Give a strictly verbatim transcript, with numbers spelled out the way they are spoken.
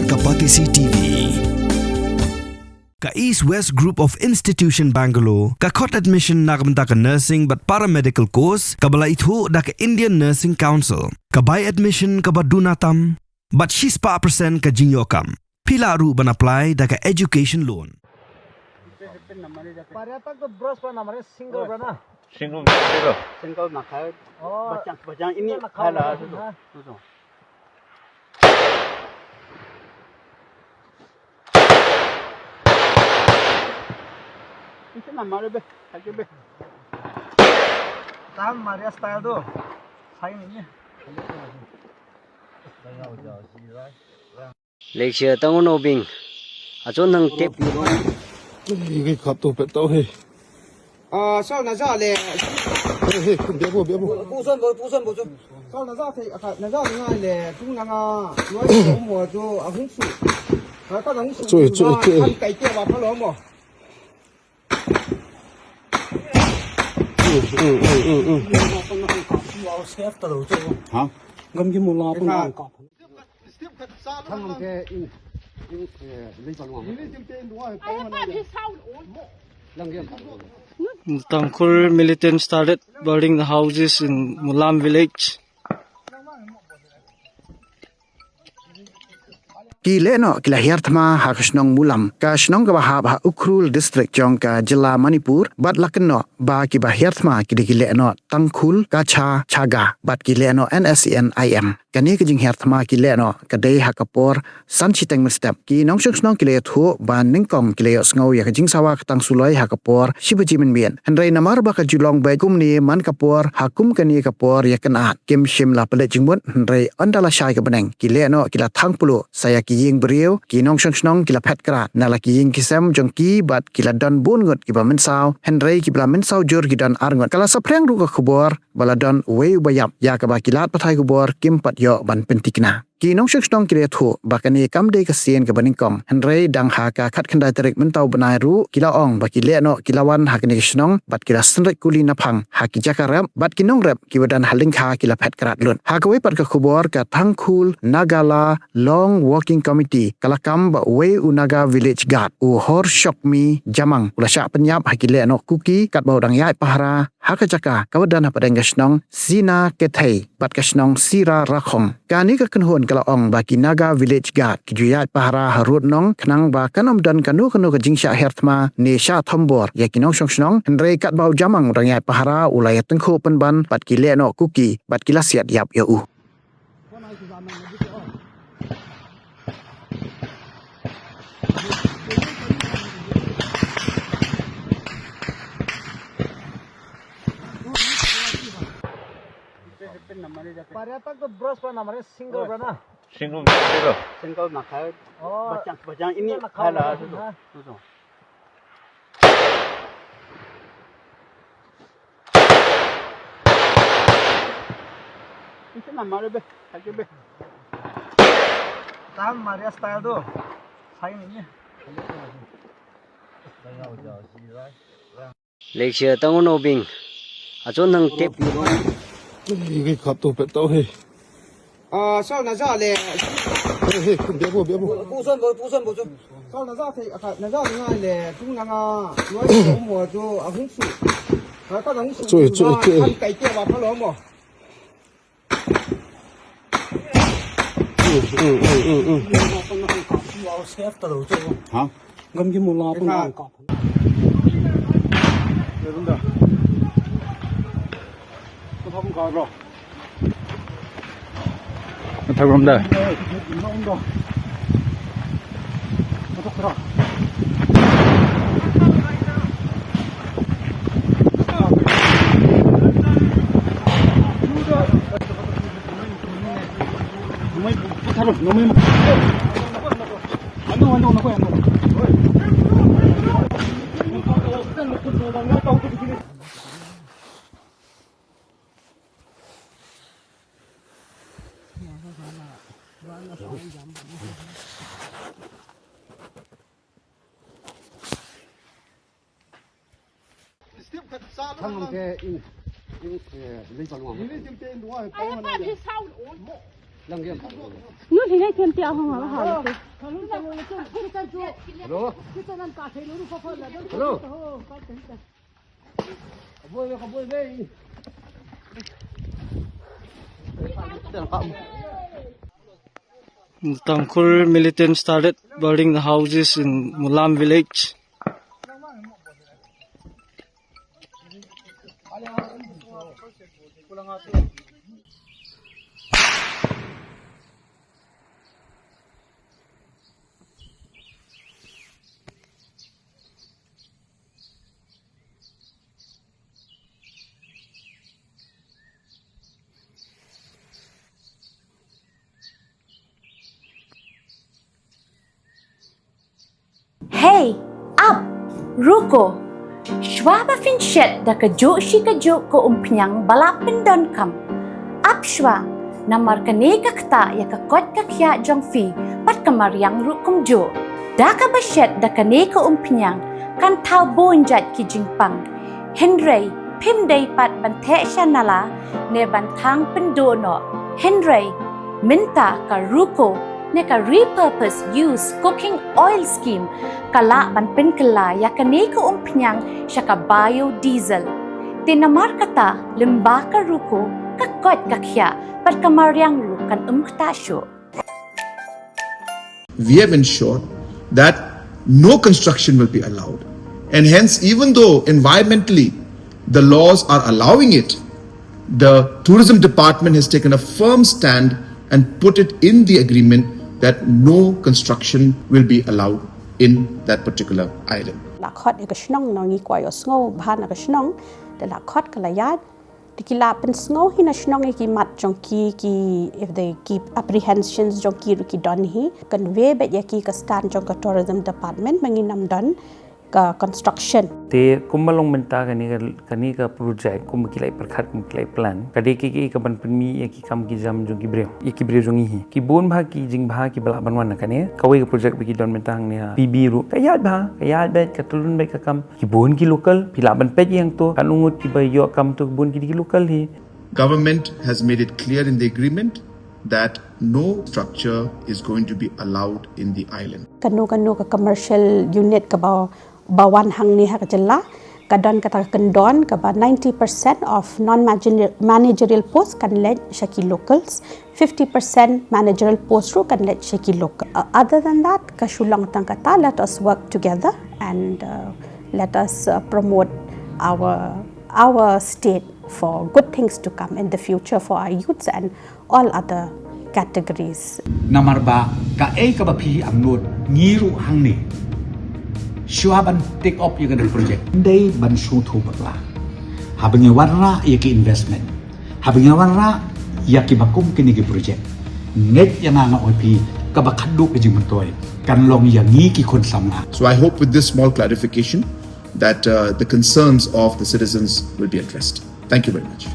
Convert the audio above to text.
Ka Batesi T V. Ka East West Group of Institution Bangalore ka khot admission na ka bynta ka nursing bad paramedical course kaba la ithuh da ka Indian Nursing Council. Ka bai admission kaba duna tam bad shispah percent ka jingïoh kam. Phi lah ruh ban apply da ka education loan. Single, single. Single na kha. Oh. Bachang, bachang ini. Hala, tu, tu. Ito na mare be, lagi be. Tam Maria style tu. Sai ni. Leisha tang uno bing. Acho nang tip. Igi kap to pet to he. Ah, so na za le. He he, kum bia bo, bia bo. Puson bo, puson bo chu. So na za the, aka na za nga le, tung na nga. Lo mo chu, a hung su. Ka ka hung su. Chu, chu, chu. Kan kai te ba pha lo mo. Ha? Tangkhul militant started burning the houses in Mulam village. Ki lehnoh ki la hiar thma ha ka shnong Mulam, ka shnong kaba hap ha Ukhrul district jong ka jylla Manipur, bad la kynnoh ba kiba hiar thma ki dei ki lehnoh Tangkhul, Kacha, Chaga, bad ki lehnoh N S C N I M. Kane ka jinghiar thma ki lehnoh ka dei ha ka por san shiteng mynstep. Ki nongshong shnong ki la ïathuh ba nyngkong ki la ïohsngew ïa ka jingsawa ka tang suloi ha ka por shi baje mynmiet. Hynrei namar ba ka ju long beit kumne man ka por, ha kum kane ka por ïa kynad, kim shym la pynleit jingmut, hynrei ynda la shai ka bneng, ki lehnoh ki la thang pluh sa ïa ki ïing briew, ki nongshong shnong ki la phet krad na la ki ïing ki sem jong ki bad ki la don bun ngut kiba mynsaw, hynrei kiba la mynsaw jur ki don ar ngut. Ka la saphriang ruh ka khubor ba la don uwei uba ïap, ïa kaba ki lad pathai khubor kim pat ïoh ban pynthikna. Ki nongshong shnong ki la ïathuh ba kane kam dei ka sien kaba nyngkong, hynrei dang ha ka khatkhyndai tarik mynta u bnai ruh ki la ong ba ki lehnoh ki la wan ha kane ka shnong bad ki la synreit kuli naphang ha ki jaka rep, bad ki nongrep kiba don ha lyngkha ki la phet krad lut. Ha kawei pat ka khubor, ka Tangkhul Nagala Long Working Committee ka la kam ba uwei u Naga Village Guard, u Horshokmi Jamang, u la shah pynïap ha ki lehnoh Kuki katba u dang ïaid pahara ha ka jaka kaba don hapdeng ka shnong Sina Kethei bad ka shnong Sira Rakhong. Kane ka kynhun ka la ong ba ki Naga Village Guard ki ju ïaid pahara harud nong khnang ba kan ym don kano kano ka jingshah hiar thma ne shah thombor ïa ki nongshong shnong, hynrei katba u Jamang u dang ïaid pahara u la ïa tyngkhuh pynban bad ki lehnoh Kuki bad ki la siat ïap ïa u. Single, single. Single na kha. Oh. Bachang, bachang ini. Hala, tu, tu. Ito na mare be, lagi be. Tam Maria style tu. Sai ni. Leisha tang uno bing. Acho nang tip. Igi kap to pet to he. Ah, so na za le. He he, kum bia bo, bia bo. Puson bo, puson bo chu. So na za the, aka na za nga le, tung na nga. Lo mo chu, a hung su. Ka ka hung su. Chu, chu, chu. Kan kai te ba pha lo mo. Ha? Nu hi ne kem tia hong ha ha. Hello. Hello. The Tangkhul militants started burning the houses in Mulam village. Hey, ap, ruko. Shwa ba phin shet da kajuh shi kajuh ka umphniang ba la pyndonkam, ap shwa, namar kane ka ktah ïa ka koit ka khiah jong phi bad ka mariang ruh kumjuh. Da kaba shet da kane ka umphniang kan thaw bun jait ki jingpang. Hynrei phim dei pat ban theh sha nala ne ban thang pynduh noh. Hynrei mynta ka ruko ne ka repurpose use cooking oil scheme ka lah ban pynkylla ïa kane ka umphniang sha ka biodiesel. Te namar kata, lyngba ka ruko, ka koit ka khiah bad ka mariang ruh kan ym ktah shuh. We have ensured that no construction will be allowed. And hence, even though environmentally the laws are allowing it, the tourism department has taken a firm stand and put it in the agreement that no construction will be allowed in that particular island. La khot ïa ka shnong, ngi kwah ïohsngew bha na ka shnong. Da la khot ka la ïaid. Te ki la pynsngew hi na shnong ïa ki mat jong ki, ki, if they, ki apprehensions jong ki ruh ki don hi. Convey beit ïa ki ka stand jong ka tourism department ba ngin ym don ka construction. Te kumba long mynta kane ka, kane ka project, kumba ki la pyrkhat, kumba ki la plan, ka dei ka, ka, kaban pynmih ïa ki kam ki jam jong ki briew, ïa ki briew jong ngi hi. Ki bun bha ki jingbha kiba lah ban wan na kane. Kawei ka project ba ki don mynta hangne ha P B ruh, ka ïaid bha, ka ïaid beit, ka tyllun beit ka kam. Ki bun ki local, phi lah ban peit ïa hangto, katno ngut kiba ïoh kam to, ki bun ki dei ki local hi. Government has made it clear in the agreement that no structure is going to be allowed in the island. Kano kano ka commercial unit kaba, ba wan hangne ha ka jylla, ka don kata ka kyndon kaba ninety percent of non-managerial post kan leit sha ki locals, fifty percent managerial post ruh kan leit sha ki local. Uh, other than that, ka shu long tang kata, let us work together and uh, let us uh, promote our our state for good things to come in the future for our youths and all other categories. Namar ba kaei kaba phi angnud ngi ruh hangne. Shuwa ban take up ïa kane ka project, dei ban sngewthuh bakla. Haba ngi wanrah ïa ki investment, haba ngi wanrah ïa kiba kum kine ki project, ngeit ïa nga, nga ong ïa phi, kaba khadduh ka jingmyntoi kan long ïa ngi ki khun samla. So I hope with this small clarification that uh, the concerns of the citizens will be addressed. Thank you very much.